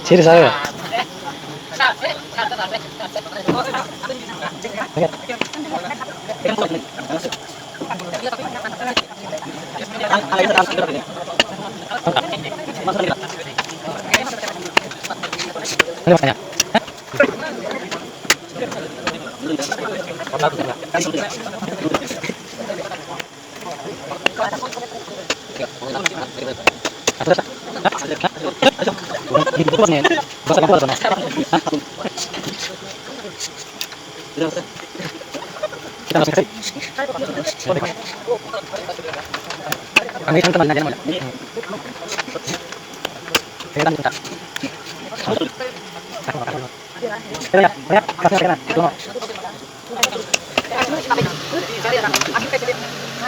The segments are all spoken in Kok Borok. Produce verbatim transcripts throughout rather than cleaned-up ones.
Siri sabe.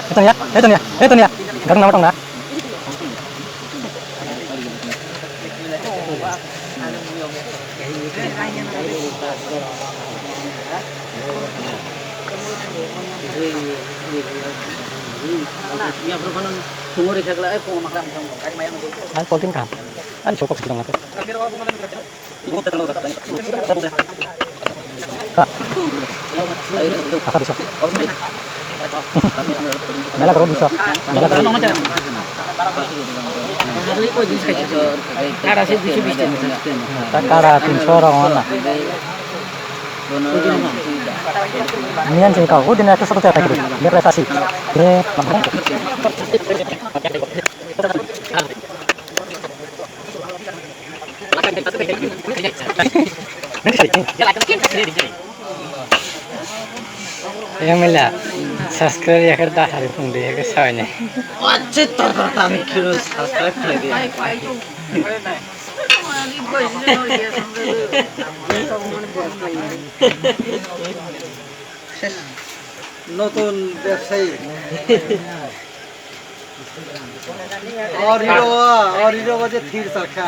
Ito niya, ito niya, ito niya. Garang nama tong na. Ang fourteen ka. Ang sokok sih dong. Mela karo bisa. Mela karo. Takara tinso rong na. Nian sih kau, udah naik satu tiap lagi. Dia prestasi. Dia. Yang mela subscribe ya kerja hari pun dia ke sawanya. Wajib terpertama kilo subscribe lagi. নতুন ব্যবসায়ী। Oriro, oriro baje thir sakha.